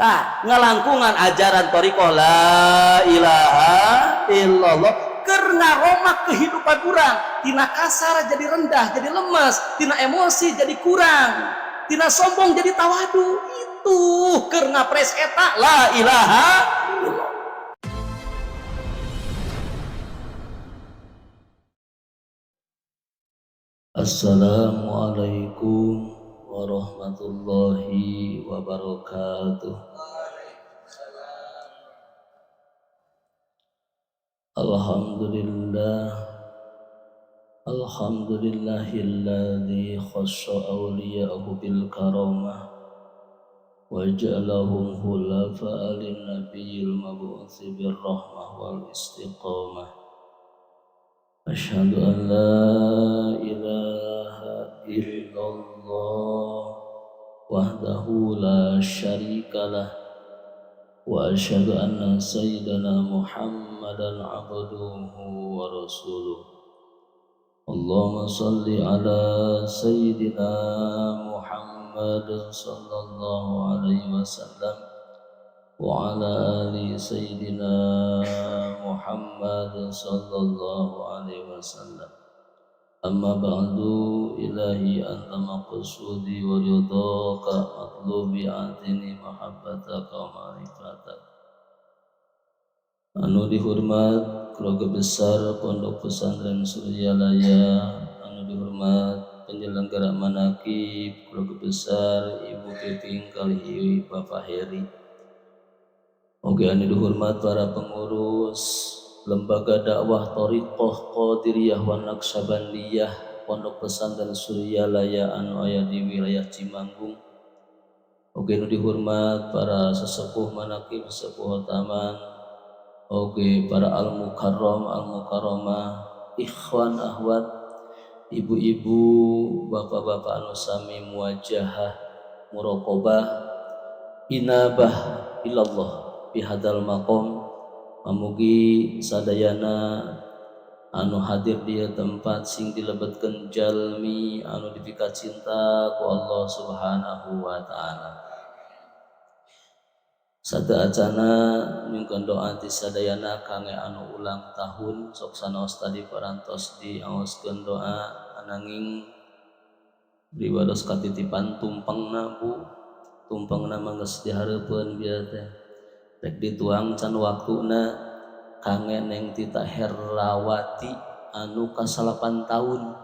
Tah ngalangkungan ajaran thariqah la ilaha illallah keur ngaromak kehidupan urang, tina kasar jadi rendah, jadi lemas, tina emosi jadi kurang, tina sombong jadi tawadu. Itu keur ngapres eta la ilaha illallah. Assalamualaikum warahmatullahi wabarakatuh. Alhamdulillah, alhamdulillahilladzi khassa awliya'ahu bil karamah wa ja'alahum khulafa'a lin nabiyil mab'utsi bir rahmah wal istiqamah. Asyhadu an la ilaha illallah wahdahu la syarikalah wa asyhadu anna sayyidana Muhammadan abduhu wa rasuluh. Allahumma salli ala sayyidina Muhammad sallallahu alaihi wasallam wa ala ali sayyidina Muhammad sallallahu alaihi wasallam. Amma ba'du, ilahi anta maqsudi wa ridhaka matlubi, atini mahabbataka wa ma'rifatak. Anu dihormat keluarga besar Pondok Pesantren Suryalaya, anu dihormat penyelenggara manakib, keluarga besar Ibu Piping kali Bapak Heri. Oke, anu dihormat para pengurus Lembaga Dakwah Thariqah Qadiriyah wa Naqsyabandiyah Pondok Pesantren Suryalaya anu aya di wilayah Cimanggung. Oke, anu dihormat para sesepuh manakib, sesepuh taman. Oke, para al-mukarram, al-mukarramah, ikhwan, akhwat, ibu-ibu, bapak-bapak anu sami muwajahah, muraqabah, inabah ilallah bihadal maqam. Mamugi sadayana anu hadir di tempat sing dilebetkeun jalmi anu dipika cinta ku Allah Subhanahu wa taala. Sada acana nyungkeun doa ti sadayana kangge anu ulang tahun sok sanaos tadi parantos diaoskeun doa, ananging riwados katitipan tumpengna Bu, tumpengna mah geus dihareupeun bieu teh. Rek dituang can waktuna kangge Neng Tita Herrawati anu kasalapan tahun.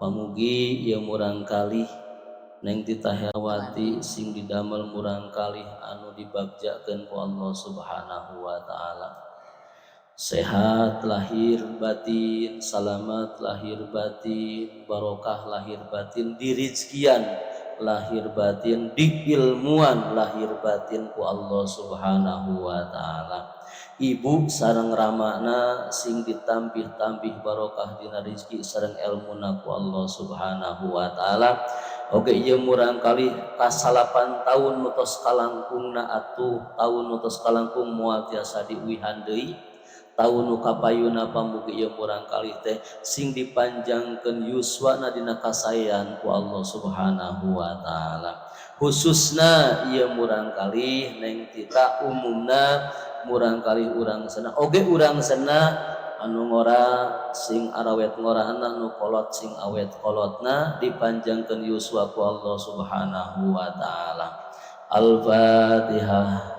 Pamugi ieu murang kalih Neng Tita Herrawati sing didamel murang kalih anu dibagjakeun ku Allah Subhanahu wa taala. Sehat lahir batin, salamat lahir batin, barokah lahir batin, dirizkian lahir batin, diilmuan lahir batin ku Allah Subhanahu wa taala. Ibu sareng ramana sing ditampih-tampih barokah dina rezeki sareng elmuna ku Allah Subhanahu wa taala. Oke, ieu murang kali kasalapan tahun nu tos kalangkungna atuh tahun nu tos kalangkung moal tiasa diuihan deui. Tahun nu kapayuna pamugi ieu murang kali teh sing dipanjangkeun yuswana dina kasaean ku Allah Subhanahu wa taala. Khususna ieu murang kali Neng Tita, umumna murang kali urang sana oge urang sana anu ngora sing arawet ngorana, nu kolot sing awet kolotna, dipanjangkeun yuswa ku Allah Subhanahu wa taala. Al-Fatihah.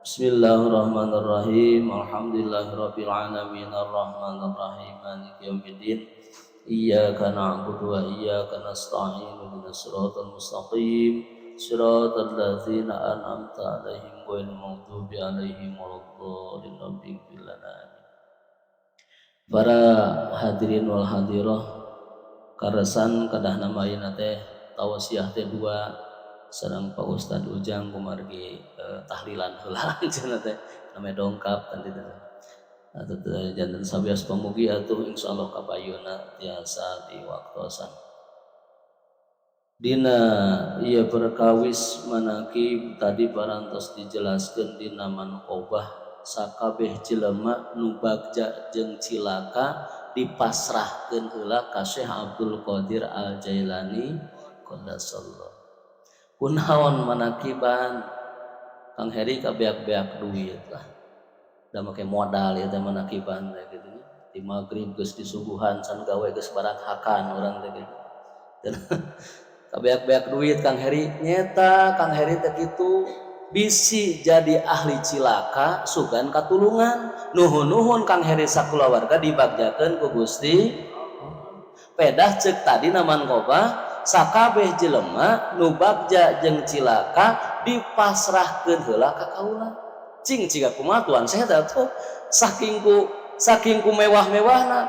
Bismillahirrahmanirrahim. Alhamdulillahirabbil alamin arrahmanirrahim maliki yaumiddin. Iyyaka na'budu wa iyyaka nasta'in ihdinas siratal mustaqim siratal ladzina an'amta 'alaihim ghairil maghdubi 'alaihim waladdallin. Rabbighfir lana. Para hadirin wal hadirah, karesan kadah nama ayeuna teh tausiah teh dua sareng Pak Ustad Ujang kumargi tahlilan heula cenah teh namanya dongkap kan ditu. Atau teh janten sabias pamugi atuh insyaallah kapayuna tiasa diwaktosan. Dina ieu perkawis manakib tadi parantos dijelaskeun dina manqobah sakabeh jelema nu bagja jeung cilaka dipasrahkeun heula ka Syekh Abdul Qadir Al Jailani qaddasallahu. Kunaon manakiban Kang Heri kabeak-beak duit lah, da make modal ieu teh manakiban teh kitu nya. Di maghrib geus disuguhan, can gawe geus barakhakan urang teh kitu. Kabeak-beak duit Kang Heri, nyeta Kang Heri teh kitu bisi jadi ahli cilaka sugan katulungan. Nuhun-nuhun Kang Heri sakulawarga dibagjakeun ku Gusti. Pedah ceuk tadi naman koba sakabeh jelema nu bagja jeung cilaka dipasrahkeun heula ka kaula. Cing ciga kumaha tuan saya teh saking ku mewah-mewahna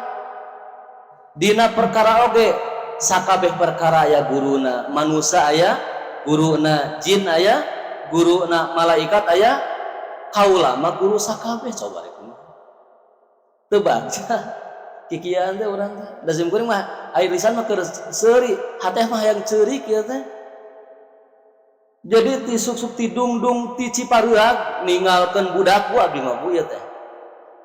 dina perkara oge, sakabeh perkara aya guruna, manusia aya guruna, jin aya guruna, malaikat aya, kaula mah guru sakabeh. Coba rek kumaha teu bagja kikian teh urang teh? Da sim kuring mah ari lisan mah keur seuri, hate mah hayang ceurik ieu teh. Jadi ti suk-suk ti dungdung ti Cipareag ninggalkeun budak ku abdi mah, Bu, ieu teh.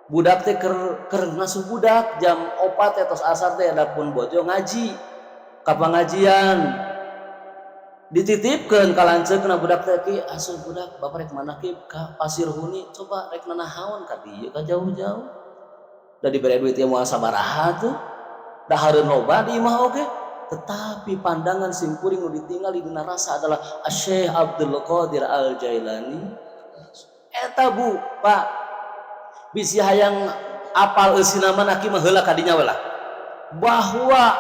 Budak teh keur ngasuh budak jam 4 teh, tos asar teh, adapun bojo ngaji ka pangajian, dititipkeun ka lanceukna budak teh, "Ki, asuh budak, bapak rek manakib ka Pasir Huni." Coba rek nanahaon ka dieu ka jauh-jauh? Da dibere duit ieu moal sabaraha tuh, dahareun loba di imah oge. Tetapi pandangan simkuring nu ditinggali dina rasa adalah Syekh Abdul Qadir Al Jailani eta, Bu, Pak. Bisi hayang apal eusina manakib mah heula kadinya we lah, bahwa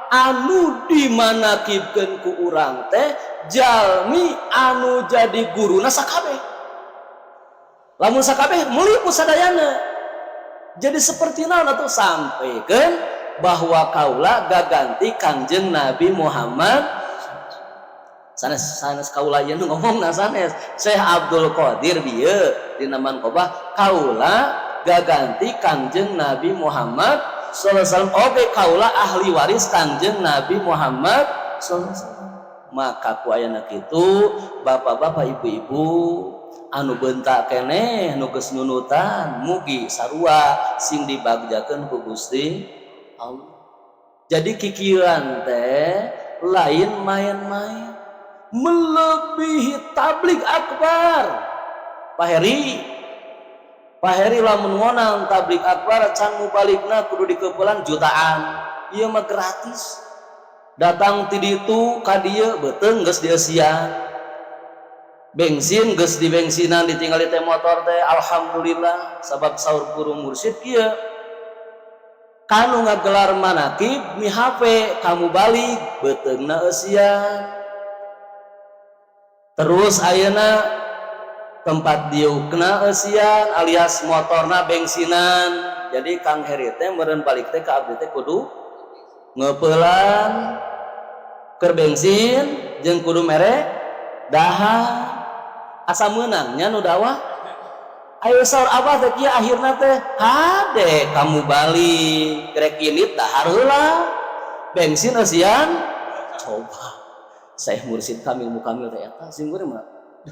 anu dimanakibkeun ku urang teh jalmi anu jadi guruna sakabeh. Lamun sakabeh meuli ku sadayana, jadi seperti naon atuh? Sampaikan bahwa kaula gaganti Kangjeng Nabi Muhammad sanes, sanes kaula ieu nu ngomongna, sanes Syekh Abdul Qadir bieu dina manqobah, kaula gaganti Kangjeng Nabi Muhammad sallallahu alaihi wasallam. Oke, kaula ahli waris Kangjeng Nabi Muhammad sallallahu alaihi wasallam. Maka ku ayana kitu, bapak-bapak, ibu-ibu anu bentak keneh, nu geus nunutan, mugi sarua sing dibagjakeun ku Gusti Allah. Jadi kikieuan teh lain main-main, melebihi tablig akbar. Pak Heri, Pak Heri, lamun ngonang tablig akbar can mubaligna kudu dikepelan jutaan, ieu mah gratis. Datang ti ditu ka dieu beuteung geus dieusian, bensin geus di bensinan, ditinggali teh motor teh. Alhamdulillah, sabab saur guru mursyid kieu, kanu ngagelar manakib mihape ka mubalig beuteungna eusian. Terus ayeuna tempat diukna eusian alias motorna bensinan. Jadi Kang Heri teh meureun balik teh ka abdi teh kudu ngeupelan keur bensin jeung kudu mere dahar. Asa meunangnya nu dakwah. Ayo, saur abah teh kieu, akhirna teh hade ka mubalig rek indit dahar heula, bensin eusian. Coba saya mursid kamil mukamil teh eta sim kuring mah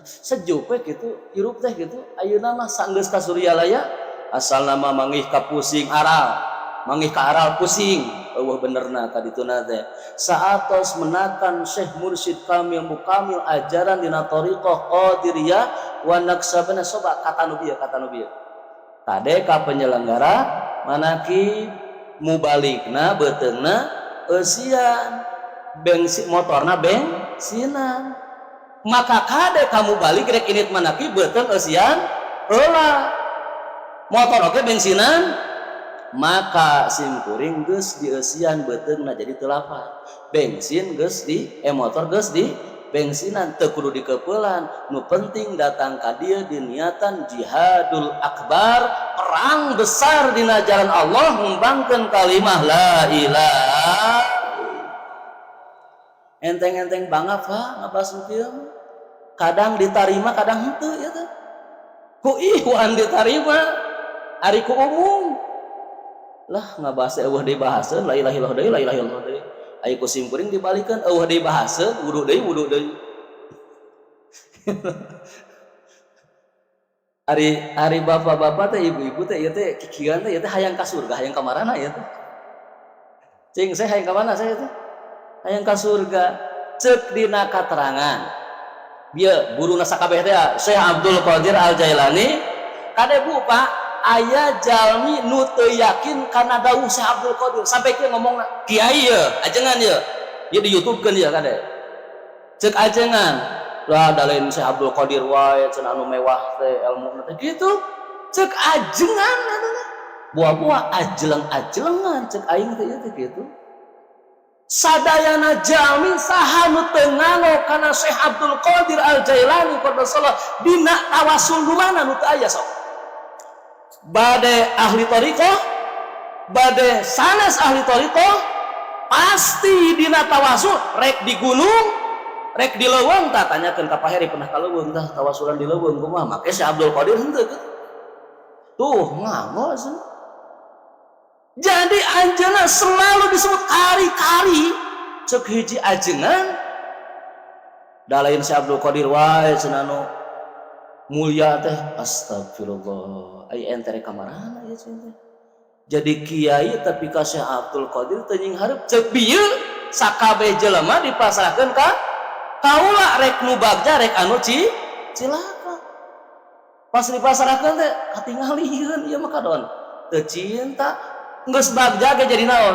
sejuk we gitu hirup teh gitu. Ayeuna mah sanggeus ka Suryalaya, asal nama manggih ka pusing aral, manggih ka aral pusing. Eueuh benerna ka dituna teh saatos menakan Syekh Mursyid Kamil Mukamil ajaran dina thariqah Qadiriyah wa Naqsyabandiyah. Soba kata nu bieu, kata nu bieu kade ka penyelenggara manakib mubaligna beuteungna eusian, bensin motorna bensinan, maka kade ka mubalig rek indit manakib beuteung eusian heula, motor oge bensinan. Maka simkuring geus dieusian beuteungna, jadi teu lapar. Bensin geus di motor geus di bensinan, teu kudu dikeupelan. Nu penting datang ka dieu diniatan jihadul akbar, perang besar dina jalan Allah, ngembangkeun kalimah la ilaha. Enteng-enteng banget, Pak, ngabahas kieu. Kadang ditarima, kadang henteu ya teh. Ku Ikhwan ditarima, ari ku umum lah ngabahas eueuh deui bahaseun la ilaha illallah deui, la ilaha illallah deui. Aya ku simkuring dibalikeun, eueuh deui bahaseun wudu deui, wudu deui. Ari ari bapak-bapak teh, ibu-ibu teh, ieu teh kikieuan teh, ieu teh hayang ka surga, hayang ka marana ieu teh? Cing, saya hayang ka mana saya teh? Hayang ka surga. Ceuk dina katerangan Bieu guruna sakabeh teh Syekh Abdul Qadir Al Jailani. Kade Bu, Pak, aya jalmi nu teu yakin kana dawuh Syekh Abdul Qadir sampai kieu ngomongna, kiai ye ajengan ye, ieu di YouTube keun ye. Kade cek ajengan lah, da lain Syekh Abdul Qadir wae cenah anu mewah teh ilmu teh kitu, cek ajengan. Buah-buah ajleng-ajlengan cek aing teh ieu teh kitu. Sadayana jalmi saha nu teu nganggo kana Syekh Abdul Qadir Al Jailani qaddasallahu, dina tawasul nu mana nu teu aya? Sok bade ahli thariqah, bade sanes ahli thariqah, pasti dina tawasul, rek di gunung rek di leuweung. Tah, tanyakeun ka Pak Heri, pernah ka leuweung? Tah, tawasulan di leuweung kumaha? Make Syekh Abdul Qadir henteu kitu? Tuh nganggo cenah. Jadi anjeunna selalu disebut kari-kari cek hiji ajengan, da lain si Abdul Qadir wae cenah nu mulia teh. Astagfirullah, ai ente rek kamarana ieu teh? Jadi kiai tapi ka Syekh Abdul Qadir teu nyinghareup. Cek bieu sakabeh jelema dipasrahkeun ka kaula, rek nu bagja rek anu cilaka. Pas dipasrahkeun teh katingalieun ieu mah kadon teu cinta. Geus bagja ge jadi naon?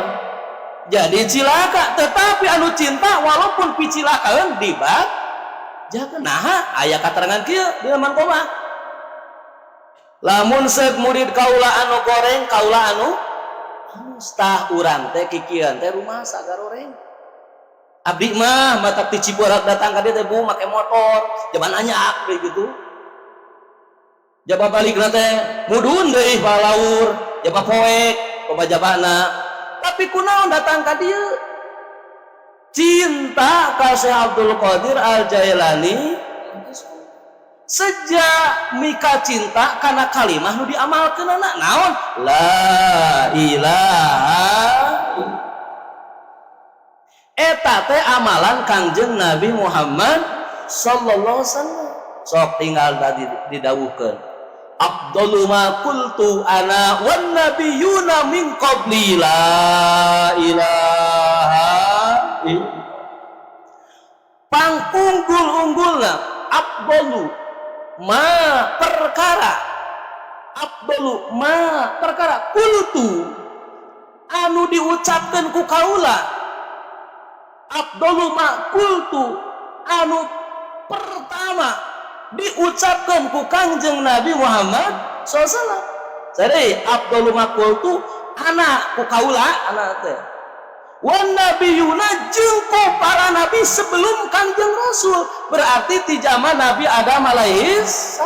Jadi cilaka. Tetapi anu cinta, walaupun picilakaeun dibag jaga. Nah, aya katerangan kieu di manqobah: lamun seuk murid kaula anu goreng, kaula anu halus. Tah, urang teh kikieuan teh rumasa garoreng. Abdi mah matak ti Cipurak datang ka dieu teh, Bu, make motor jaman anyak deui gitu. Jaba balik teh mudun deui balaur, jaba poek pabajabana, tapi kunaon datang ka dieu? Cinta ka Syekh Abdul Qadir Al Jailani. Sejak mika cinta karena kalimah nu diamalkeun naon? La ilaha. Eta teh amalan Kangjeng Nabi Muhammad sallallahu alaihi wasallam. Sok tinggal tadi didawuhkeun, afdalu ma qultu ana wan nabiyuna min qabli la ilaha. Pang unggul-unggulna, afdalu ma perkara, afdalu ma perkara, qultu anu diucapkan ku kaula, afdalu ma qultu anu pertama diucapkan ku Kangjeng Nabi Muhammad SAW. Jadi afdalu ma qultu ana ku kaula, ana teh, wan nabiyuna jeung para nabi sebelum Kangjeng Rasul, berarti di zaman Nabi Adam alaihis.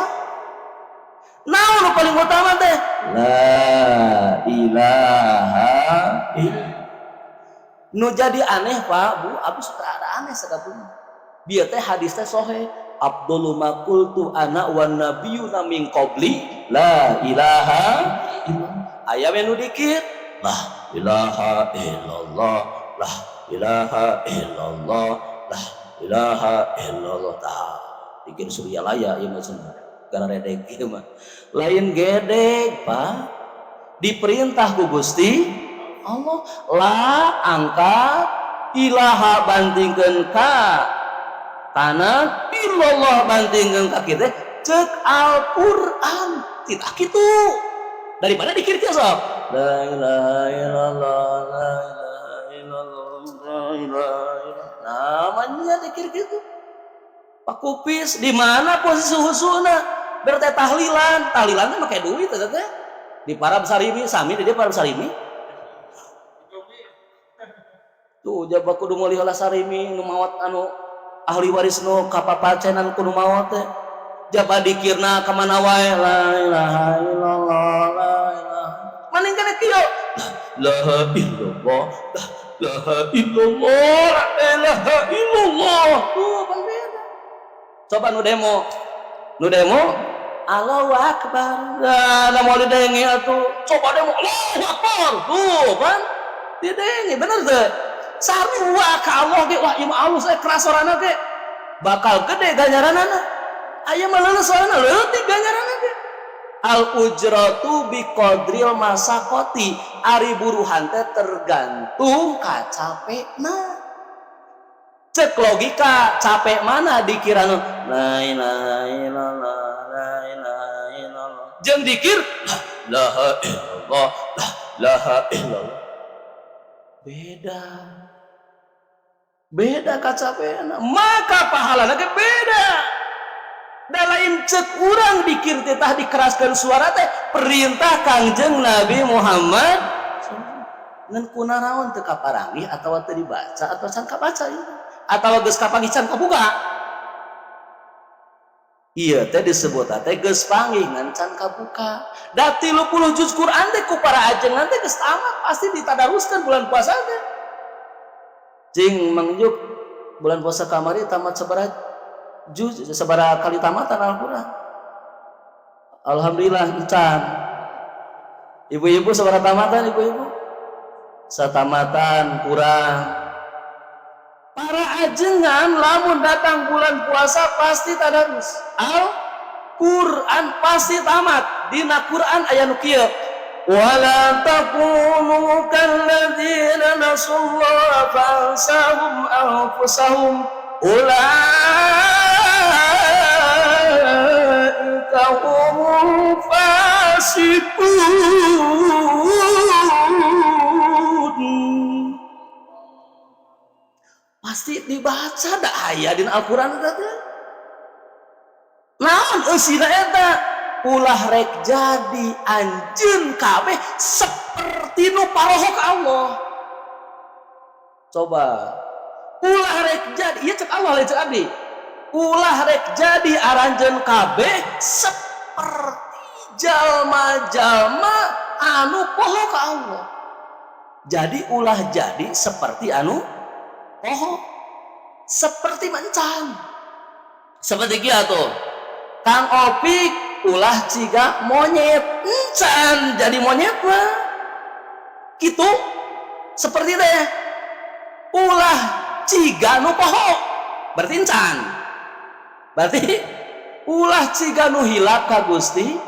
Naon nu paling utama teh? La ilaha. Nu jadi aneh, Pak, Bu, abis suka ada aneh sakabehna. Bieu teh hadis teh soheh, afdalu ma qultu ana wan nabiyuna min qabli la ilaha illallah. Aya nu dikir la ilaha illallah, la ilaha illallah, la ilaha illallah. Tah, dikir surya laya ieu mah cenah gara redeg. Ieu mah lain gedeg, Pak, diperintah ku Gusti Allah. La angkat, ilaha bandingkeun ka kana, illallah bandingkeun ka kitu, cek Al-Qur'an. Tidak kitu daripada dikir kieu. Sok la ilaha illallah, la ilaha illallah, la ilaha illallah, namanya dikir kitu. Pak Kupis, di mana posisi husuna? Berarti tahlilan, tahlilan teh make duit teh di para Sarimi sami di dia para Sarimi. Tuh, jaba kudu meuli heula sarimi nu maot, anu ahli waris nu kapapacenan kudu maot teh. Jaba dikirna ka mana wae, la ilaha illallah, la ilaha. Maning kana kieu, la ilaha illallah, la ilaha illallah, la ilaha illallah. Tuh pan beda. Coba nu demo, nu demo Allahu Akbar. Nah, mau didenge atuh. Coba demo Allahu Akbar. Tuh pan didenge, bener teh? Sarua ka Allah ge, wah ieu mah alus keras sorana ge bakal gede ganjaranana. Aya mah leuleus sorana, leutik ganjaranana ge. Al ujratu biqadril masaqati, ari buruhan teh tergantung kacapekna. Cek logika capek mana dikira nu la ilaha illallah la ilaha illallah jeung dikir la ilaha illallah la ilaha illallah, beda beda kacapeana, maka pahalana ge beda. Da lain cek urang dikir teh tah dikeraskeun suara teh, perintah Kangjeng Nabi Muhammad. Ngan kunaraon teu kaparanggih atawa teu dibaca atau can kabaca ieu atawa geus kapanggih can kabuka? Ieu teh disebut teh geus panggih ngan can kabuka. Da 30 juz Quran teh ku para ajengan teh geus tamat, pasti ditadaruskeun bulan puasa teh. Cing mangjuk, bulan puasa kamari tamat sabaraha juz, sabaraha kali tamatan Al-Quran? Alhamdulillah encan. Ibu-ibu sabaraha tamatan ibu-ibu? Satamatan kurang. Para ajengan lamun datang bulan puasa pasti tadarus Al Quran, pasti tamat. Dina Quran aya nu kieu, ولا تكونوا كالذين نسوا الله فأنساهم أنفسهم أولئك هم الفاسقون. Pasti dibaca, da aya dina Al-Qur'an eta teh. Naon eusina eta? Ulah rek jadi anjeun kabeh seperti nu paroho ka Allah. Coba, ulah rek jadi, ieu cek Allah, lain cek abdi, ulah rek jadi aranjeun kabeh seperti jalma-jalma anu poho ka Allah. Jadi ulah jadi seperti anu poho, seperti mencan, seperti kieu tuh. Kang Opik ulah ciga monyet, encan jadi monyet mah gitu. Seperti teh ulah ciga nu poho, berarti encan, berarti ulah ciga nu hilap ka Gusti.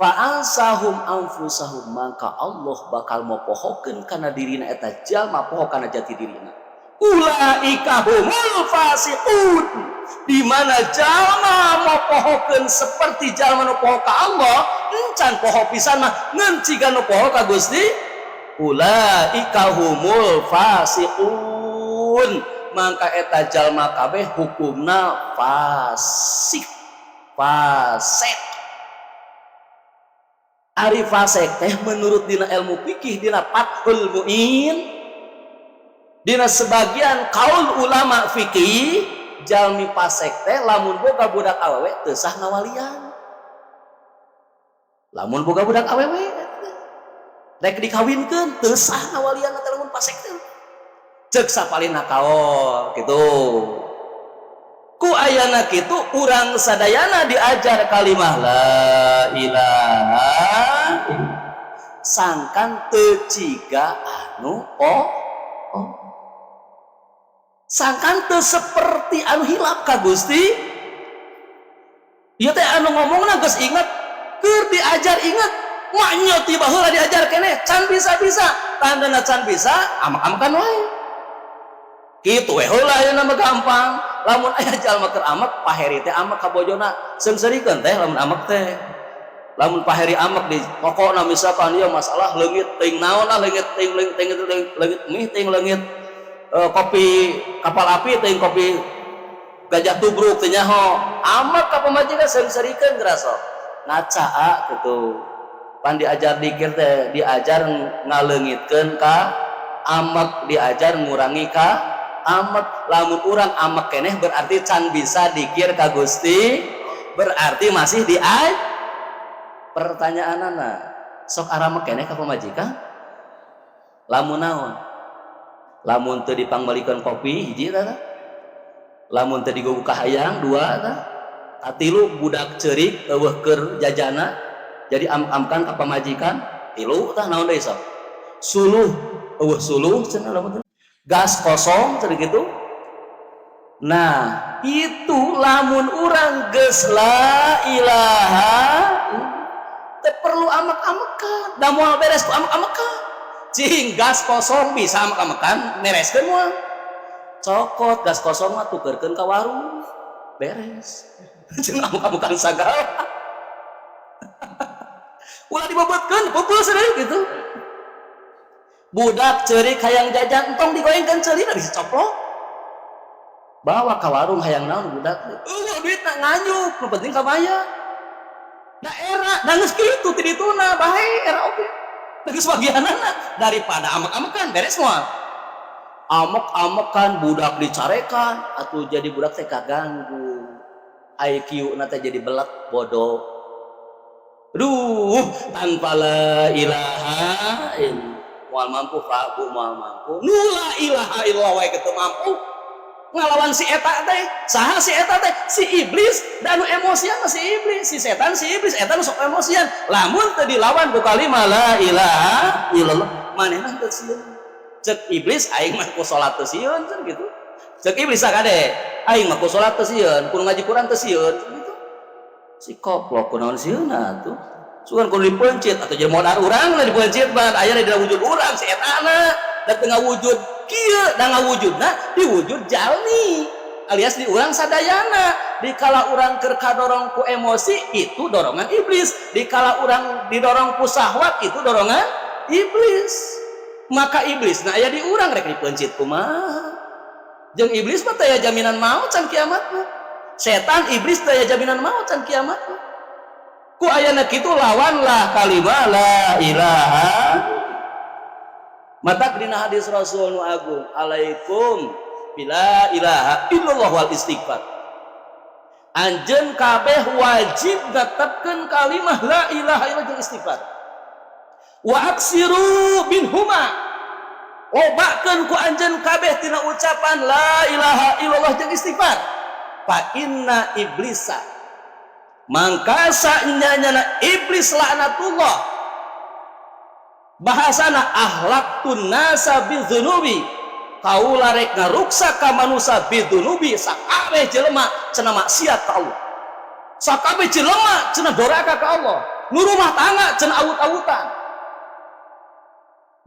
Fa'ansahum anfusahum, maka Allah bakal mopohokeun kana dirina eta jalma poho kana jati dirina. Ulaika humul fasiqun. Di mana jalma mopohokeun seperti jalma nu poho ka Allah, encan poho pisan mah, ngan ciga nu poho ka Gusti, ulaika humul fasiqun, mangka eta jalma kabeh hukumna fasik, fasik. Ari fasik teh menurut dina ilmu fikih, dina Fathul Muin, dina sebagian kaul ulama fikih, jalmi fasik teh lamun boga budak awewe teu sah ngawalian. Lamun boga budak awewe rek dikawinkeun, teu sah ngawalian teh lamun fasik teh, cek sapalihna kaol gitu. Ku ayana kitu, urang sadayana diajar kalimah la ilaha, sangkan teu ciga anu oh, sangkan teu seperti anu hilap ka Gusti. Ieu teh anu ngomongna geus inget, keur diajar inget, maknya tiba heula diajar keneh can bisa-bisa, tandana can bisa amak-amakan wae kitu we heula. Ayeuna mah gampang, lamun aya jalma keur amek, Pak Heri teh amek ka bojona, seungseurikeun teh. Lamun amek teh, lamun Pak Heri amek di pokokna misalkan ieu masalah leungit teuing naon lah, leungit teuing leungit leungit mie teuing, leungit kopi Kapal Api teuing, kopi Gajah Tubruk teu nyaho, amek ka pamajikan, seungseurikeun geura sok ngaca gitu. Pan diajar dikir teh diajar ngaleungitkeun ka amek, diajar ngurangi ka amek. Lamun urang amek keneh berarti can bisa dikir ka Gusti, berarti masih diaj. Pertanyaanana, sok aramek keneh ka pamajikan lamun naon? Lamun teu dipangbalikeun kopi, hiji tah. Lamun teu digugu kahayang, dua tah. Katilu, budak ceurik euweuh keur jajana, jadi am-amkan ka pamajikan, tilu tah. Naon deui sok? Suluh euweuh, suluh cenah, lamun gas kosong cenah gitu. Nah, itu lamun urang geus la ilaha, teu perlu amek-amekan, da moal beres ku amek-amekan. Cing, gas kosong bisa amek-amekan mereskeun moal? Cokot gas kosong mah tukerkeun ka warung. Beres. Jeung amuk-amukan sagala. Ulah dibobotkeun, pupus deui gitu. Budak ceurik hayang jajan entong digoengkeun ceulina dicoplok. Bawa ka warung hayang naon budak. Eueuh duitna nganyuk, nu penting kabayar. Da era, da geus kitu ti dituna bae era oge. Da geus bagianana daripada amek-amekan beres moal. Amek-amekan budak dicarekan atuh jadi budak teh kaganggu. IQ na teh jadi belet bodoh. Aduh, tanpa la ilaha illallah moal mampu Pak, Bu, moal mampu. Nu la ilaha illallah wae teu mampu. Ngalawan si eta teh, saha si eta teh? Si iblis, dan nu emosian mah si iblis, si setan si iblis, eta nu sok emosian. Lamun teu dilawan ku kalimah la ilaha illallah, manehna teu sieun. Cek iblis aing mah ku salat teu sieun gitu. Cek iblis sakade, aing mah ku salat teu sieun, ku ngaji Quran teu sieun gitu. Si koplok kunaon sieunna atuh. Sugan kudu dipeuncit atau jadi modal urang lah dipeuncit mah aya di dalam wujud urang si etana da teu ngawujud kieu da ngawujudna diwujud jalmi alias di urang sadayana. Dikala urang keur kadorong ku emosi itu dorongan iblis, dikala urang didorong ku syahwat itu dorongan iblis. Maka iblis nah aya di urang rek dipeuncit kumaha. Jeung iblis mah teu aya jaminan maut can kiamat mah. Setan iblis teu aya jaminan maut can kiamat mah. Ku ayana kitu lawanlah kalimah la ilaha. Mata dina hadis Rasul nu agung, alaikum bila ilaha illallah wal istighfar. Anjeun kabeh wajib netepkeun kalimah la ilaha illallah jeung istighfar. Wa aksiru minhuma. Lobakeun ku anjeun kabeh tina ucapan la ilaha illallah jeung istighfar. Fa inna iblisa mangkasa nyanyana iblis laknatullah bahasana ahlaktun nasa bidzunubi kaula rek ngaruksak ka manusa bidzunubi sakabeh jelema cenah maksiat ka Allah, sakabeh jelema cenah doraka ka Allah, nu rumah tangga cenah awut-awutan,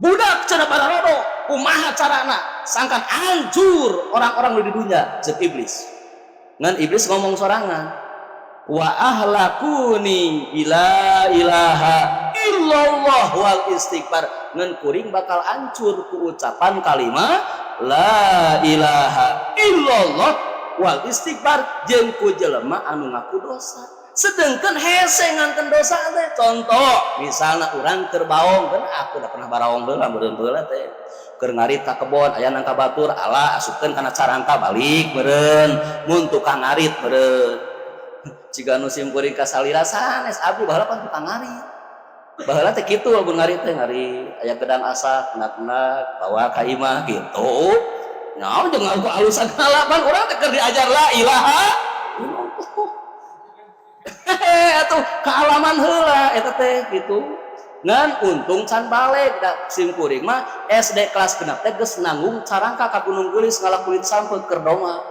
budak cenah bararodo, kumaha carana sangkan hancur orang-orang di dunia cek iblis. Ngan iblis ngomong sorangan, wa ahlakuni bila ilaha illallah wal istighfar, ngan kuring bakal hancur ku ucapan kalimah la ilaha illallah wal istighfar jeung ku jelema anu ngaku dosa. Sedengkeun hese nganten dosa teh. Contoh misalna urang keur baong, kan aku udah pernah baraong heula meureun heula teh keur ngarit ka kebon aya nangka batur ala asupkeun kana carangka balik meureun mun tukang ngarit meureun. Jika nu simkuring kasalira sanes abdi baheula pan tukang ngarit. Baheula teh kitu lamun ngarit teh ngarit aya gedang asak nak-nak bawa ka imah gitu. Nyaho jeung aku alus sagala pan urang teh keur diajar la ilaha illallah. Atuh kaalaman heula eta teh gitu. Ngan untung can balik da simkuring mah SD kelas 6 teh geus nanggung carangka ka Gunung Geulis ngala kulit sampeut keur doma.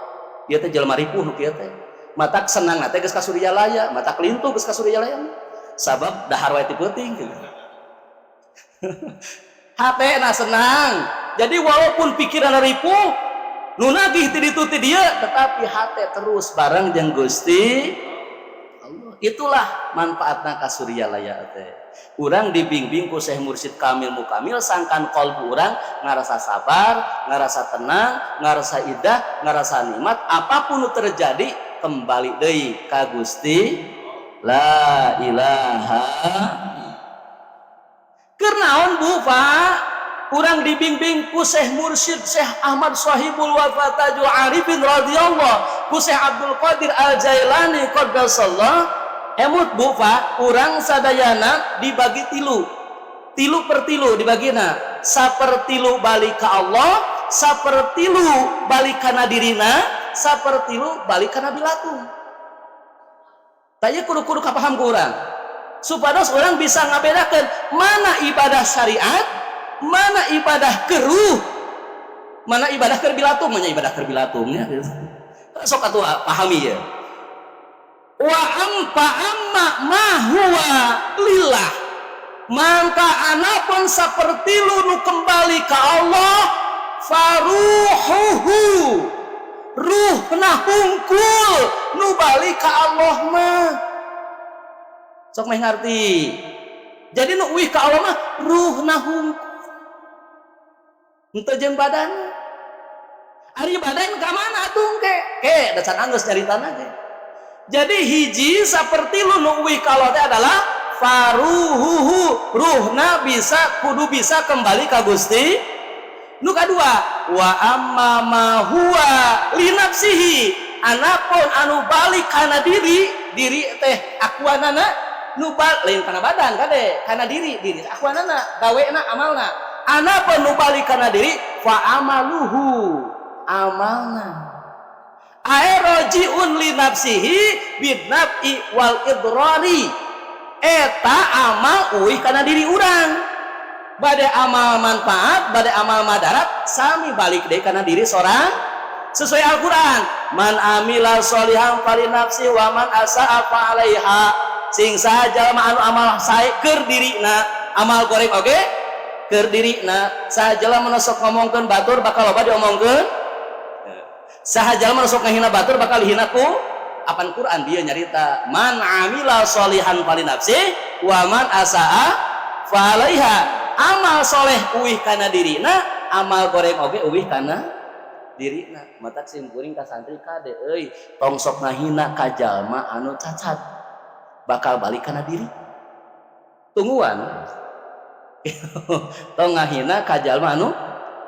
Ieu teh jelema ripuh nu kieu teh. Matak senang teh geus ka Suryalaya, matak lintuh geus ka Suryalaya. Sabab dahar wae ti peuting gitu. Hatena senang. Jadi walaupun pikiran ripuh, nu nagih ti ditu ti dieu, tetapi hate terus bareng jeung Gusti Allah. Itulah manfaatna ka Suryalaya teh. Urang dibimbing ku Syekh Mursyid Kamil Mukamil sangkan kolbu urang ngarasa sabar, ngarasa tenang, ngarasa idah, ngarasa nikmat, apapun nu terjadi kembali deui ka Gusti la ilaha. Keur naon Bu Pak? Urang dibimbing ku Syekh Mursyid Syekh Ahmad Sahibul Wafa Tajul Arifin radhiyallahu, ku Syekh Abdul Qadir Al Jailani qaddasallah. Emut Bu Pak, urang sadayana dibagi tilu. Tilu per tilu dibagina. Sapertilu balik ka Allah, sapertilu balik kana dirina, sapertilu balik kana bilatung. Tanya kudu-kudu kapaham ku urang. Supados urang bisa ngabedakeun mana ibadah syariat, mana ibadah keruh, mana ibadah keur bilatung, mana ibadah keur bilatungnya. Sok atuh pahami ya. Wa ampa amma ma huwa lillah. Mangka anapun sapertilu nu kembali ka Allah Faruhuhu, ruhna hungkul nu balik ka Allah mah. Sok meh ngarti. Jadi nu uih ka Allah mah ruhna hungkul, henteu jeung badan. Ari badan ka mana atuh? Ke ke dasar anggeus nyaritana ge. Jadi hiji sapertilu nu uih ka Allah teh adalah faruhuhu, ruhna bisa, kudu bisa kembali ka Gusti. Nu kadua, wa amma ma huwa li nafsihi, anapun anu balik kana diri, diri teh akuanana nu lain kana badan, kade kana diri, diri akuanana, gawena, amalna. Anapun nu balik kana diri, fa amaluhu, amalna aerojiun li nafsihi bidnaf'i wal idrari, eta amal uih kana diri urang, bade amal manfaat, bade amal madarat, sami balik deui kana diri sorang sesuai Al-Quran, man amila sholihan fali nafsi wa man asa'a fa 'alaiha. Sing saha jalma anu amal sae keur dirina, amal goreng oge keur dirina. Saha jalma nu sok ngomongkeun batur bakal loba diomongkeun, saha jalma nu sok ngahina batur bakal dihina ku. Apan Quran dia nyarita, man amila sholihan fali nafsi wa man asa'a fa 'alaiha. Amal soleh uih kana dirina, amal goreng oge uih kana dirina. Matak sim kuring ka santri, kade euy, tong sok ngahina ka jalma anu cacat, bakal balik kana diri. Tungguan, tong ngahina ka jalma anu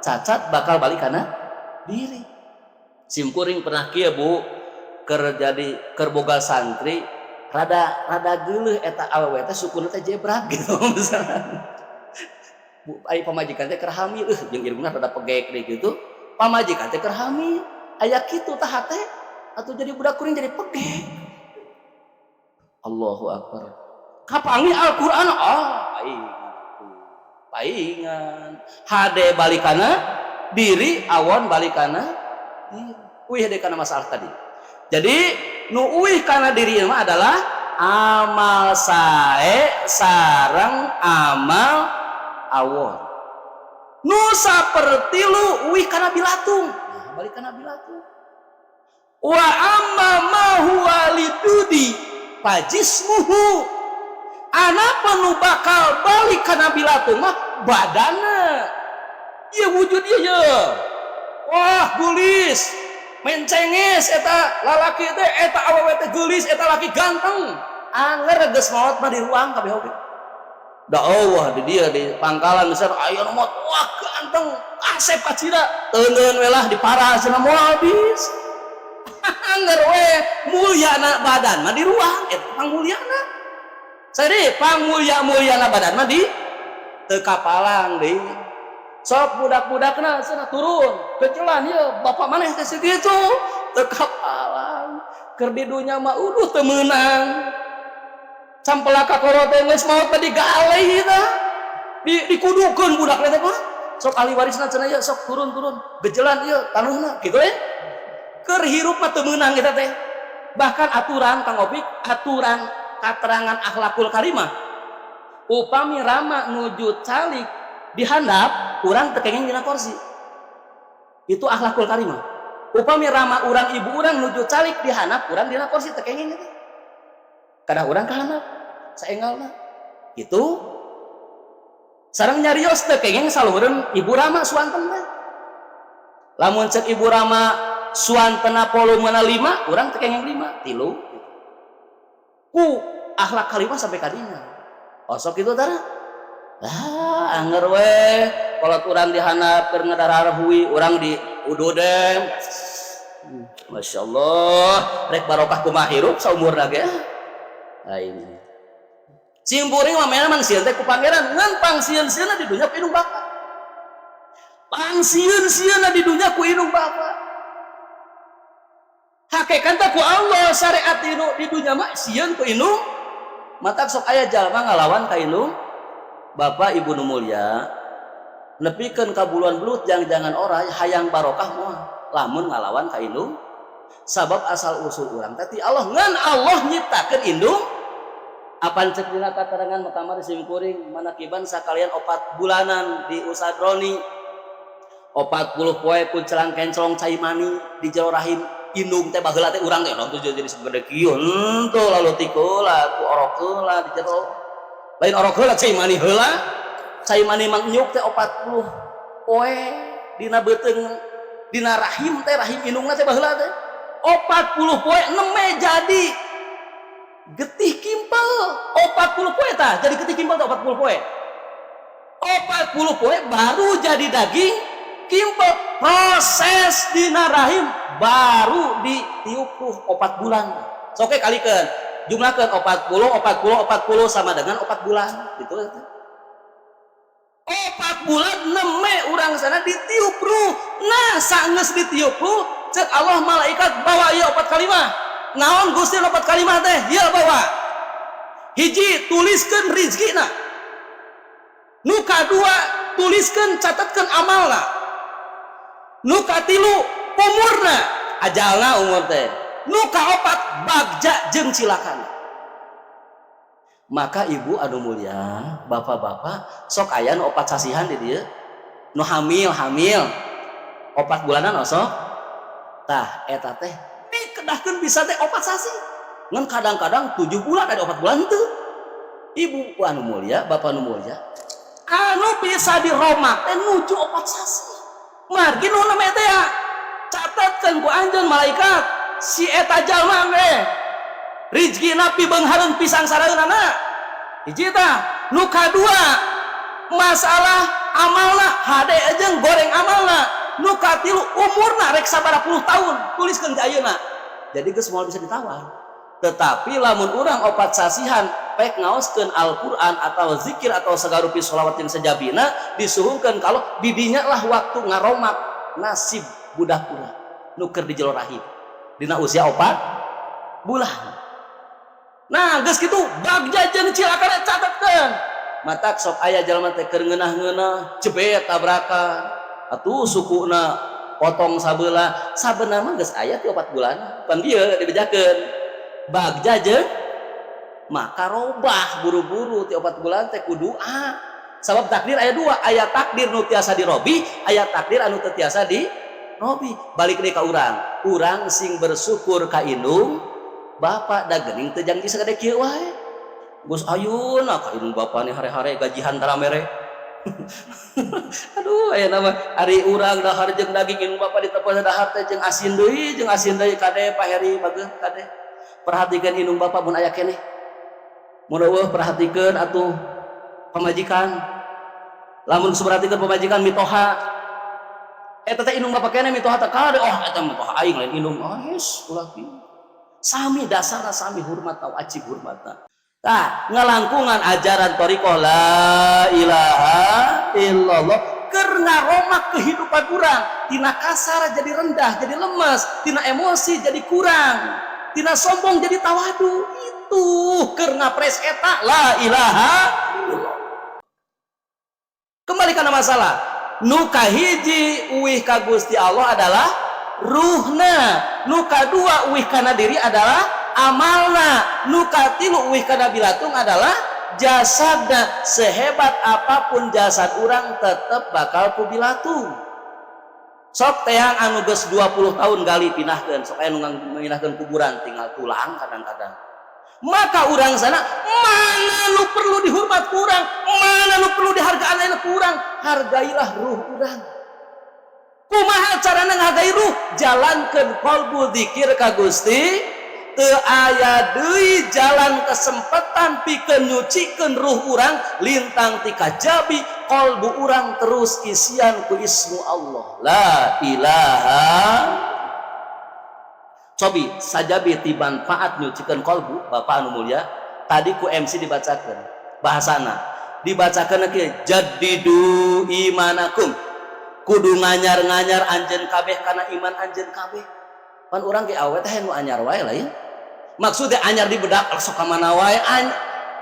cacat, bakal balik kana diri. Sim kuring pernah kieu, Bu, keur jadi, keur boga santri rada rada geuleuh, eta awewe teh sukuna teh jebrak gitu misalnya. Bu, ai pamajikan teh keur hamil, jeung irungna rada pegek deui gitu. Pamajikan teh keur hamil, aya kitu tah hate atuh, jadi budak kuring jadi pegek. Allahu akbar. Kapanggih Al-Qur'an, ah, paingan atuh. Paingan. Hade balikana diri, awon balikana diri. Uih deui kana masalah tadi. Jadi nu uih kana diri mah adalah amal sae sareng amal awon. Nu sapertilu uih kana bilatung. Nah, balik kana bilatung. Wa amma ma huwa lidudi fajismuhu, anapun nu bakal balik kana bilatung mah badana. Ieu wujud ieu ye. Wah, geulis, mencenges eta lalaki teh, eta awewe teh geulis, eta laki ganteng. Anger geus maot mah diruang kabeh oge. Da Allah di dia di pangkalan misalnya aya nu maot, wah ganteng, asep kacida, teuneun we lah diparah cenah, moal habis. Anger we mulyana badan mah diruang, eta pangmulyana. Sari pangmulia-mulyana badan mah di teu kapalang deui. Sok budak-budakna cenah turun, kecelan ieu bapak maneh teh sakitu, teu kapalang. Keur di dunya mah uduh teu meunang. Sampelak ka kolot teh geus maot teh digaleh tah. Di dikudukeun budak teh mah. Sok ahli warisna cenah ieu sok turun-turun, gejelan ieu tanuhna kitu we. Keur hirup mah teu meunang eta teh. Bahkan aturan Kang Opik, aturan katerangan akhlakul karimah. Upami rama nuju calik di handap, urang teu kenging dina kursi. Itu akhlakul karimah. Upami rama urang, ibu urang nuju calik di handap, urang dina kursi teu kenging eta. Kadang urang ka handap saenggalna. Itu sareng nyarios teu kenging saluhureun ibu rama suanten teh. Lamun cek ibu rama suantena volumena 5, urang teu kenging 5, 3. Ku akhlak karimah sampai kadinya. Osok itu tara. Ah, anger we kalau urang dihandap keur ngadarahar hui, urang di ududem. Masya Allah, rek barokah kumaha hirup saumurna ge. Nah ini. Simpuring mah memang sieun teh ku pangeran, ngan pangsieun-sieunna di dunya ku indung bapa. Pangsieun-sieunna di dunya ku indung bapa. Hakekan teh ku Allah syariat di dunya mah sieun ku indung. Matak sok aya jalma ngalawan ka indung. Bapak Ibu nu mulia, nepikeun ka buluan belut jang-jangan oray hayang barokah moal lamun ngalawan ka indung. Sabab asal usul urang teh ti Allah, ngan Allah nyiptakeun indung. Apan cek dina katerangan muktamar simkuring manakiban sakalian 4 bulanan di Ustad Roni. 40 poe kuncelang kenclong cai mani di jero rahim indung teh. Baheula teh urang teh tuh jadi segede kieu henteu, lalu heula ku orok heula di jero, lain orok heula, cai mani heula. Cai mani mangnyuk teh 40 poe dina beuteung, dina rahim teh, rahim indungna teh. Baheula teh 40 poe neme jadi getih kimpal. 40 poe tah jadi getih kimpal teh. 40 poe, 40 poe baru jadi daging kimpal. Proses dina rahim baru ditiup ruh 4 bulan. Sok kalikeun, jumlahkan 40, 40, 40 sama dengan 4 bulan gitu. 4 bulan neme urang sana ditiup ruh. Nah, sanggeus ditiup ruh, cek Allah, "Malaikat, bawa ieu opat kalimah." "Naon, Gusti, opat kalimah teh?" "Ieu bawa. Hiji, tuliskeun rizkina. Nu kadua, tuliskeun, catatkeun amalna. Nu katilu, umurna, ajalna, umur teh. Nu kaopat, bagja jeung cilakana." Maka ibu anu mulia, bapak-bapak, sok aya nu 4 sasihan di dieu, nu hamil, hamil 4 bulanan. Oh, sok tah eta teh dikedahkeun bisa teh 4 sasi, ngan kadang-kadang 7 bulan, ada 4 bulan tuh. Ibu anu mulia, bapak anu mulia, anu bisa diromak teh nuju 4 sasi. Margi nu namanya teh ya catatkan ku anjeun malaikat, si eta jalma teh rizkina pibeunghareun pisang saraeunana, hiji tah. Nu kadua, masalah amalna, hade jeung goreng amalna. Nu katilu, umurna rek sabaraha puluh tahun, tuliskeun di ayeuna. Jadi geus moal bisa ditawar. Tetapi lamun urang 4 sasihan pek ngaoskeun Al-Qur'an atau zikir atau sagarupi sholawat yang sejabina, disuhungkeun kalau didinya lah waktu ngaromak nasib budak urang nu keur di jero rahim dina usia 4 bulan. Nah, geus kitu bagja jeung cilakana catatkeun. Matak sok aya jalma teh keur ngeunah-ngeunah jebet tabrakan atuh, sukuna potong sabelah. Sabenerna mah geus aya ti 4 bulan pan dieu dibejakeun bagja jeung. Maka robah buru-buru ti 4 bulan teh kudu doa, sabab takdir aya dua: aya takdir nu tiasa dirobi, aya takdir anu teu tiasa dirobi. Balik deui ka urang, urang sing bersyukur ka indung bapak, da geuning teu janji sagede kieu wae. Geus ayeuna ka indung bapak nih hare-hare gajihan tara mere. Aduh, aya nama ari urang dahar jeung daging, indung bapak ditepos dahar teh jeung asin deui, jeung asin deui. Kade, Pak Heri, bageun kade, perhatikan indung bapak mun aya keneh. Mun euweuh, perhatikeun atuh pamajikan. Lamun geus perhatikeun pamajikan, mitoha eta teh indung bapak keneh. Mitoha teh kade, "Oh, eta mitoha aing, lain indung." Oh, yes, ulah kieu. Sami dasarna, sami hormat, wajib hormatna. Tah, ngalangkungan ajaran thoriqoh la ilaha illallah keur ngaromak kehidupan urang tina kasar jadi rendah, jadi lemas, tina emosi jadi kurang, tina sombong jadi tawadu. Itu keur ngapres eta la ilaha illallah. Kembali kana masalah, nu kahiji uih ka Gusti Allah adalah ruhna, nu kadua uih kana diri adalah amalna, nu katilu uih kana bilatung adalah jasadna. Sehebat apapun jasad urang, tetep bakal ku bilatung. Sok teang anu geus 20 tahun gali, pindahkeun. Sok aya nu ngindahkeun kuburan, tinggal tulang kadang-kadang. Maka urang sana, mana nu perlu dihormat kurang, mana nu perlu dihargaan ayeuna kurang, hargailah ruh urang. Kumaha carana ngahargai ruh? Jalankeun qalbu, zikir ka Gusti. Teu aya deui jalan kesempatan pikeun nyucikeun ruh urang lintang ti kajabi qalbu urang terus isian ku ismu Allah la ilaha. Cobi sajabi ti manfaat nyucikeun qalbu, Bapak anu mulia, tadi ku MC dibacakeun, bahasana dibacakeun kieu: jaddidu imanakum, kudu nganyar-nganyar anjeun kabeh kana iman anjeun kabeh. Pan urang ge awe teh nu anyar wae lah ya. Maksudnya anyar di bedak, sok ka mana wae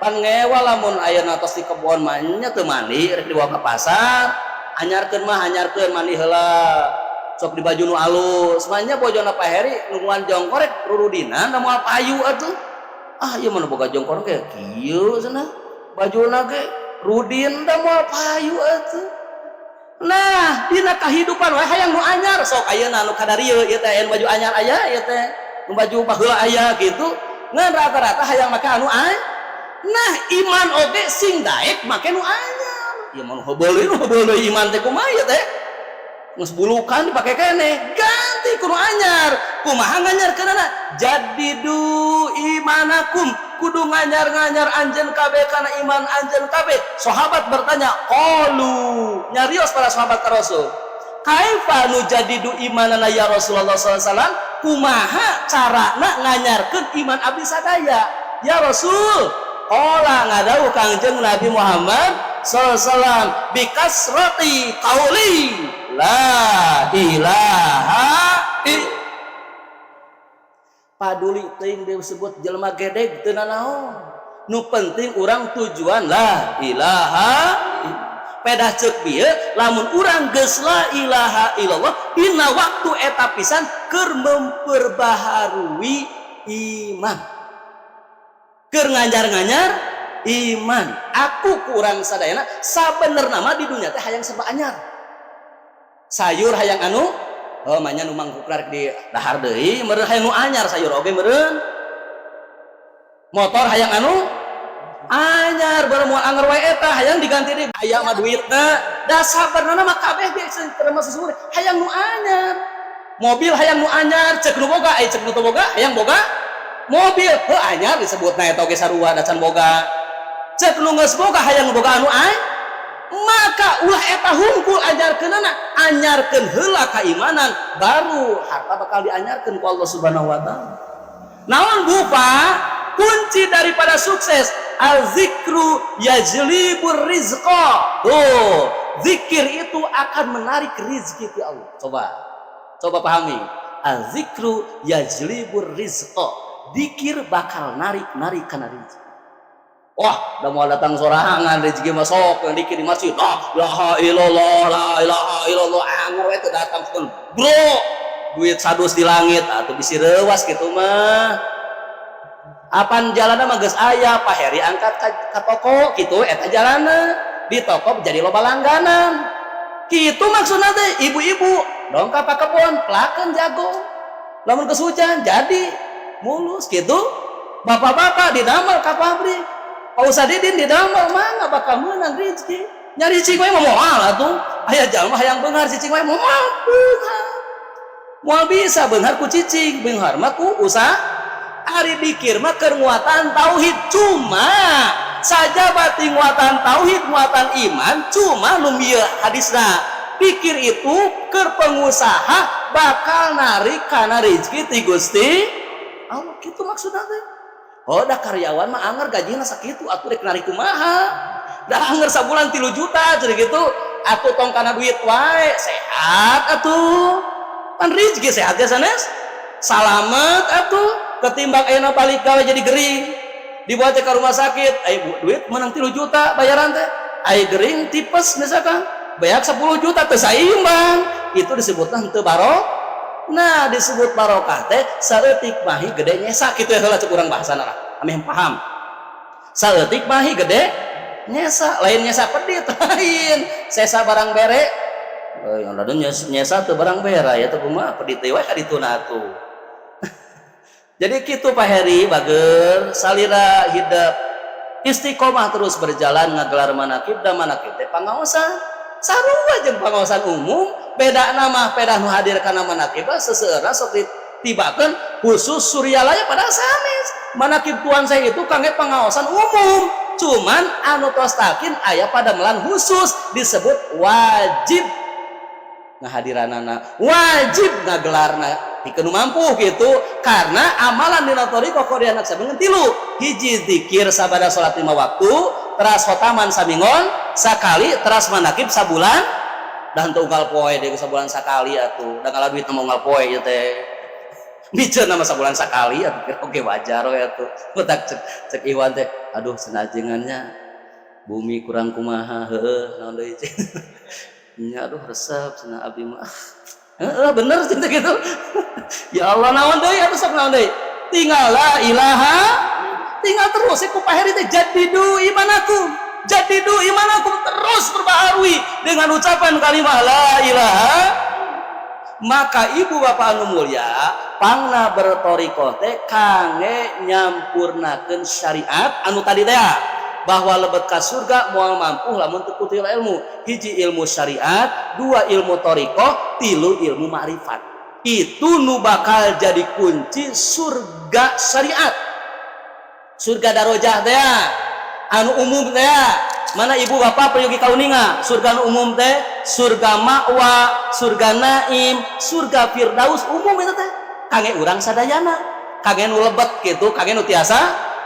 pan ngewa. Lamun ayeuna tos di kebon mah nya teu mandi, rek dibawa ke pasar. Anyarkeun mah anyarkeun, mandi heula, sok di baju nu alus. Mah nya bojona Pak Heri nungguan jongkor rek rurudinan da moal payu atuh. Ah, ieu mah boga jongkor ge kieu cenah, bajuna ge rudin, da moal payu atuh. Nah, dina kahidupan we hayang nu anyar. Sok ayeuna nu kadarieu ieu teh aya baju anyar, aya ieu teh nu baju baheula aya gitu, ngan rata-rata hayang make anu anyar. Nah, iman oge sing daek make nu anyar. Ieu mah nu heubeul, nu heubeul deui iman teh kumaha ieu teh? Geus bulukan dipake keneh, ganti ku nu anyar. Kumaha nganyarkeunana? Jaddidu imanakum, kudu nganyar-nganyar anjeun kabeh kana iman anjeun kabeh. Sahabat bertanya, qalu, nyarios para sahabat ka Rasul, kaifa nujaddidu imanana ya Rasulullah sallallahu alaihi wasallam? Kumaha carana nganyarkeun iman abdi sadaya ya Rasul? Qala, ngadawuh Kangjeng Nabi Muhammad sallallahu alaihi wasallam, bikasrati qauli la ilaha illallah. Paduli teuing disebut jelema gedeg teu nanaon, nu penting urang tujuan la ilaha. Pedah ceuk bieu, lamun urang geus la ilaha illallah dina waktu eta pisan keur memperbaharui iman, keur nganyar-nganyar iman. Aku kurang sadayana sabenerna mah di dunia teh hayang serba anyar. Sayur hayang anu, oh manya nu mangkuk rek di dahar deui meureun, hayang nu anyar sayur oge meureun. Motor hayang anu anyar, baru moal anger wae eta hayang diganti deui, aya mah duitna. Da sabenerna mah kabeh ge termasuk sumur hayang nu anyar. Mobil hayang nu anyar, cek nu boga, ai cek nu teu boga hayang boga mobil heuh anyar disebutna eta oge sarua da can boga. Cek nu geus boga hayang nu boga anu anyar. Maka ulah eta hungkul anyarkeunana, anyarkeun heula keimanan, baru harta bakal dianyarkeun ku Allah Subhanahu wa taala. Naon Bu, Pak? Kunci daripada sukses, al-zikru yajlibur rizqa. Tuh, zikir itu akan menarik rizki ti Allah. Coba. Coba pahami. Al-zikru yajlibur rizqa. Zikir bakal narik-narik kana rizki. Wah, udah mau datang sorangan rezeki masuk yang dikir di masjid. La ilaha illallah, la ilaha illallah, anger we teu datang, bro. Duit sadus di langit atuh bisi reuwas gitu mah. Apan jalanna mah geus aya, Pak Heri angkat ka toko gitu, eta jalanna. Di toko jadi loba langganan. Kitu maksudna teh ibu-ibu, dongkap ka kebon, pelakeun jago. Lamun geus hujan jadi mulus gitu. Bapak-bapak didamel ka pabrik. Pak Ustad Didin didamel mah bakal meunang rezeki. Nyari cicing wae mah moal atuh. Aya jalma hayang beunghar cicing wae moal beunghar. Moal bisa beunghar ku cicing, beunghar mah ku usaha. Ari dikir mah keur nguatan tauhid, cuma saja bati nguatan tauhid, nguatan iman, cuma nu ieu hadisna. Pikir itu keur pengusaha bakal narik kana rezeki ti Gusti Allah, kitu maksudna teh. Oh, dah karyawan mah anger gajina sakitu atuh rek narik kumaha? Dah anger sabulan 3 juta jadi gitu. Atuh tong kana duit wae, sehat atuh. Pan rezeki sehat ya sanes? Salamet atuh ketimbang ayeuna balik gawe jadi gering. Dibawa ke rumah sakit, ai duit menang 3 juta bayaran teh. Ai gering tipes misalkan, bayar 10 juta teu saimbang. Itu disebutna henteu barok. Nah, disebut barokah teh saeutik mahi gede nyesa kitu ya heula cek urang bahasana lah. Ameh paham. Saeutik mahi gede nyesa, lain nyesa pedit, lain. Sesa barang bere. Euy, ada nyesa teu barang bera ya teu kumaha pedit teh we ka dituna atuh. Jadi kitu Pak Heri bager salira hidup istiqomah terus berjalan ngagelar manakib, da manakib teh pangaosan sarua jeung pangaosan umum, beda nama pedah nu hadir kana manakib seseueurna sok ditibakeun khusus Suryalaya, padahal sanes. Manakib tuan saya itu kangge pangaosan umum, cuman anu tos talkin aya padamelan khusus disebut wajib ngahadiranana, wajib ngagelarna pikeun nu mampu gitu, karena amalan dina thariqah Qodiriyah Naqsyabandiyah tilu: hiji zikir sabada salat 5 waktu, teras khotaman saminggon sakali, teras manakib sabulan. Dan teu unggal poe deui sabulan sakali atuh, da ngala duit mah unggal poe ieu teh miceun nama sabulan sakali atuh. Oke wajar we atuh. Butak cek Iwan teh, aduh senajengannya bumi kurang kumaha, heueuh naon deui nya, aduh resep cenah abdi mah. Heeh bener cenah gitu. Ya Allah, naon deui atuh, sok naon deui, tinggal la ilaha, tinggal terus ku Pak Heri teh jadidu imanakum. Jadidu imanakum, terus perbaharui dengan ucapan kalimat la ilaha. Maka ibu bapak anu mulia, pangna bertorikoh teh kangge nyampurnakeun syariat anu tadi teh, bahwa lebet ka surga moal mampu lamun teu ilmu. Hiji ilmu syariat, dua ilmu torikoh, tilu ilmu ma'rifat. Itu nu bakal jadi kunci surga syariat, surga darojah teh anu umum teh. Mana ibu bapak peryogi kauninga surga anu umum teh? Surga Ma'wa, surga Naim, surga Firdaus, umum itu teh kangge urang sadayana, kangge nu lebet gitu, kangge nu tiasa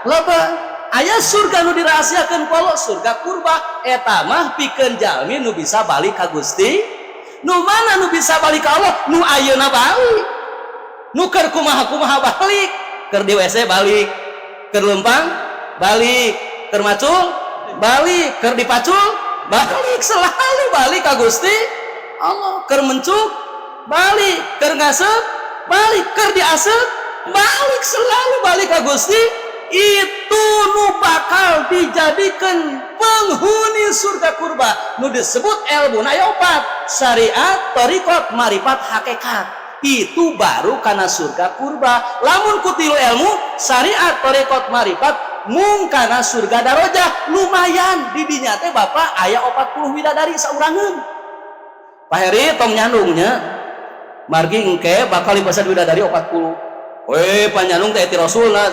lebet. Aya surga nu dirahasiakeun ku Allah, surga kurba. Eta mah pikeun jalmi nu bisa balik ka Gusti. Nu mana nu bisa balik ka Allah? Nu ayeuna balik, nu keur kumaha kumaha balik, keur di WC balik, keur leumpang balik, keur macul balik, keur dipacul balik, selalu balik ka Gusti Allah. Keur mencuk balik, keur ngasep balik, keur diasep balik, selalu balik ka Gusti. Itu nu bakal dijadikan penghuni surga kurba, nu disebut ilmu na opat: syariat, torikot, marifat, hakikat. Itu baru karena surga kurba. Lamun ku tilu ilmu, syariat, torikot, marifat, mung kana surga darojah. Lumayan di dinya teh, Bapak, aya 40 widadari saurangeun. Pak Heri, tong nyandungnya, margi engke bakal dipasad widadari 40. Weh, panyandung teh ti Rasulna.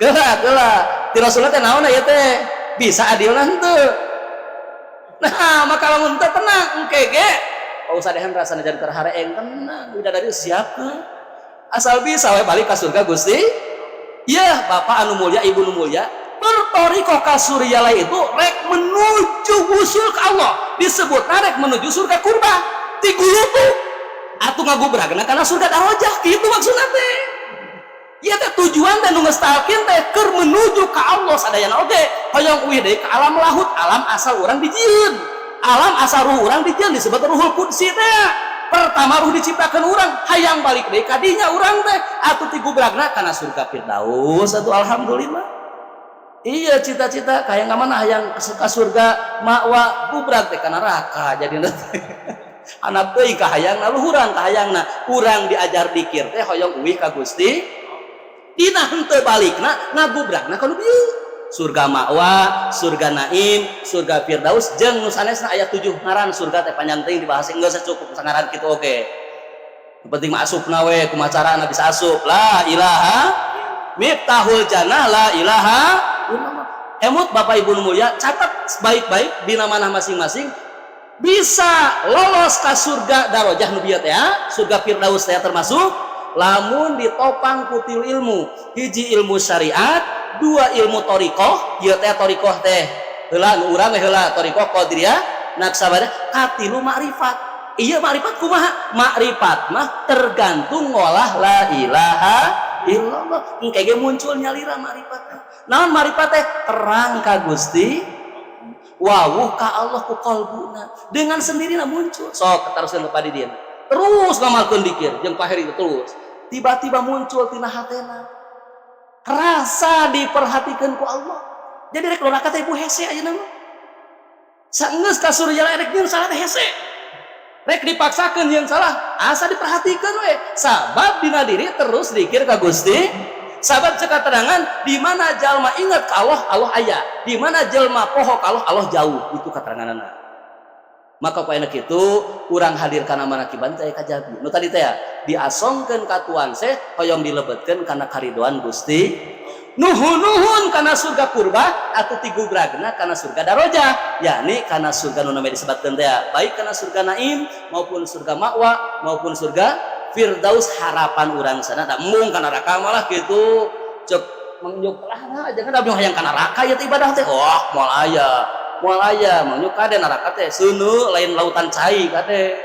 Kela kela, ti Rasulna teh naon ya teh? Bisa adilna henteu? Nah, maka lamun teu, tenang, engke ge Pak Ustaz Hendra sanajan keur hareeng, tenang, widadari siap ke. Asal bisa we balik ka surga Gusti. Ya, Bapak anu mulia, Ibu anu mulia, bertorikoh ka suryalai itu rek menuju wusul ke Allah. Disebut rek menuju surga kurba. Tigulutu atuh ngagubragna kana surga darojah, gitu maksudna teh. Ieu teh tujuan teh nu geus talkin teh keur menuju ka Allah sadayana oge. Hoyong uih deui ka alam lahut, alam asal urang dijieun. Alam asal ruh urang dijieun, disebut ruhul qudsi teh. Pertama ruh diciptakan urang, hayang balik deui ka dinya urang teh, atuh tigubragna kana surga Firdaus atuh, alhamdulillah. Iya, cita-cita kayak nggak mana hayang ke surga Ma'wa, gubrag teh kana neraka, jadi nanti anak teuing kahayang luhuran kahayangna. Urang diajar dikir teh hoyong uih ka Gusti, dina henteu balikna ngagubragna ka nu bieu, surga Ma'wa, surga Naim, surga Firdaus, jeung nu sanesna. Aya 7 ngaran surga teh, panjang teuing dibahas, geus cukup sangaran kitu oge. Yang penting mah asupna we, kumaha carana bisa asup. La ilaha miftahul jannah la ilaha illallah. Emut Bapak Ibu nu mulia, catat baik-baik di mana masing-masing bisa lolos ke surga darajah nu bieu teh ya, surga Firdaus teh termasuk lamun ditopang ku tilu ilmu. Hiji ilmu syariat, dua ilmu torikoh, ieu teh torikoh teh heula nu urang we heula torikoh Qadiriyah Naqsyabandiyah, katilu makrifat. Iya, makrifat kumaha? Makrifat mah tergantung ngolah la ilaha illallah. Engke ge muncul nyalira makrifat. Naon makrifat teh? Terang ka Gusti, wawuh ka Allah ku kolbuna, dengan sendirinya muncul. Sok teruskeun kepada dia, terus ngamalkeun dikir jeung Pak Heri itu, terus tiba-tiba muncul tina hatena rasa diperhatikan ku Allah. Jadi rek neraka teh, Ibu, hese ayeuna mah. Saenggeus ka surya rek nyieun salah teh hese, rek dipaksakeun yang salah, asa diperhatikan we, sabab dina diri terus dikir ka Gusti. Sabab cek keterangan, di mana jalma ingat ka Allah, Allah aya. Di mana jalma poho ka Allah, Allah jauh. Itu keteranganna. Maka ku enak itu urang hadir kana manakiban teh kajabi nu tadi teh ya, diasongkeun ka tuan seh, hoyong dilebetkeun kana karidoan Gusti, nuhun-nuhun kana surga kurba atau tigubragna kana surga darojah, yakni kana surga nu namanya disebutkeun teh, baik kana surga Naim maupun surga Ma'wa maupun surga Firdaus. Harapan urang sana tak mung kana neraka malah gitu. Cek mengyuk lah, jangan abdi hayang kana neraka ya ibadah teh. Wah, moal aya, moal aya mengyuk kade. Neraka teh seuneu, lain lautan cai. Kade,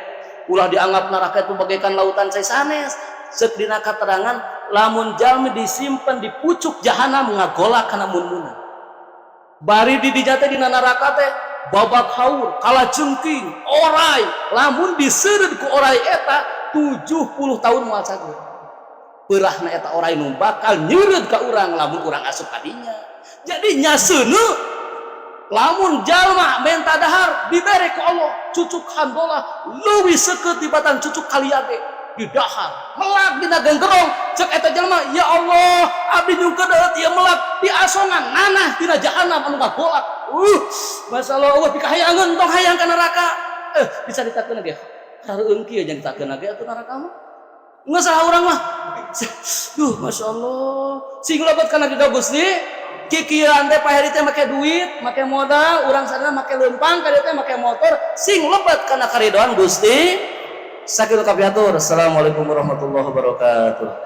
ulah dianggap neraka itu bagaikan lautan cai, sanes. Cek dina katerangan, lamun jalmi disimpan di pucuk jahanam, ngagolak kana mun-munan. Bari di dinya teh, dina neraka teh babak haur, kalajengking, orai. Lamun diseureud ku orai eta 70 tahun moal cager peurahna eta orai nu bakal nyeureud ka urang lamun urang asup ka dinya. Jadi nya seuneu. Lamun jalma menta dahar dibere ku Allah cucuk handolah leuwih seukeut tibatan cucuk kaliage. Di dahar melak dina genggerong, cek eta jalma, "Ya Allah, abdi nyungkeun deut ieu melak." Diasongan nanah tina jahanam anu ngagolak. Masyaallah, Allah pikahayangeun, tong hayang ka neraka. Dicaritakeun ge hareueun kieu, jangan ditakeun ge atuh neraka mah. Nggak salah urang mah. Duh, masya Allah. Sing lebet kana ridho Gusti. Kikieuan teh Pak Heri teh make duit, make modal, urang sadaya make leumpang, ka dieu teh make motor, sing lebet kana karidoan Gusti. Sakitu kapihatur. Assalamualaikum warahmatullahi wabarakatuh.